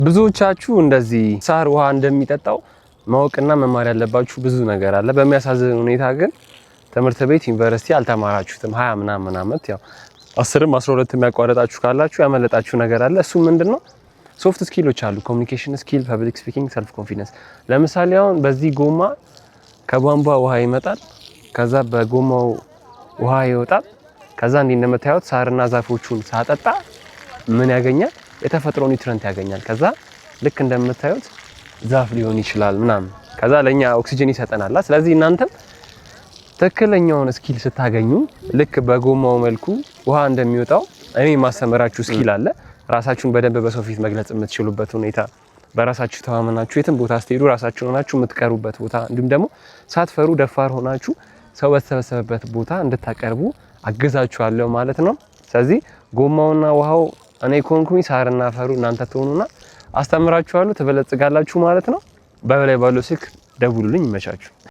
ብዙዎቻችሁ እንደዚህ ሳር ውሃ እንደሚጠጣው ማወቅና መማር ያለባችሁ ብዙ ነገር አለ። በሚያሳዝን ሁኔታ ግን ትምህርት ቤት ዩኒቨርሲቲ አልተማራችሁትም። 20 ምናምን አመት፣ ያው 10ም 12 የሚያቋረጣችሁ ካላችሁ ያመለጣችሁ ነገር አለ። እሱ ምንድነው? Soft skill ኦች አሉ። Communication skill፣ public speaking፣ self confidence። ለምሳሌ አሁን በዚህ ጎማ ከቧንቧ ውሃ ይመጣል። ከዛ በጎማው ውሃ ይወጣል። ከዛ እንዲህ እንደምታዩት ሳርና ዛፎቹን ሳጠጣ ምን ያገኛል? የተፈጥሮ nutrient ያገኛል። ከዛ ልክ እንደምታዩት ዛፍ ሊሆን ይችላል ምናምን። ከዛ ለኛ ኦክሲጅን ይሰጠናል። ስለዚህ እናንተም ትክክለኛውን skill ስታገኙ ልክ በጎማው መልኩ ውሃ እንደሚወጣው እኔ የማስተምራችሁ skill አለ። ራሳችሁን በደንብ በሰው ፊት መግለጽ የምትችሉበት ሁኔታ፣ በራሳችሁ ተማመናችሁ የትም ቦታ ስትሄዱ ራሳችሁን ሆናችሁ የምትቀሩበት ቦታ፣ እንዲሁም ደግሞ ሳትፈሩ ደፋር ሆናችሁ ሰው በተሰበሰበበት ቦታ እንድታቀርቡ አግዛችኋለሁ ማለት ነው። ስለዚህ ጎማውና ውሃው እኔ ከሆንኩኝ ሳርና አፈሩ እናንተ ትሆኑና አስተምራችኋለሁ፣ ትበለጽጋላችሁ ማለት ነው። በላይ ባለው ስልክ ደውሉልኝ። ይመቻችሁ።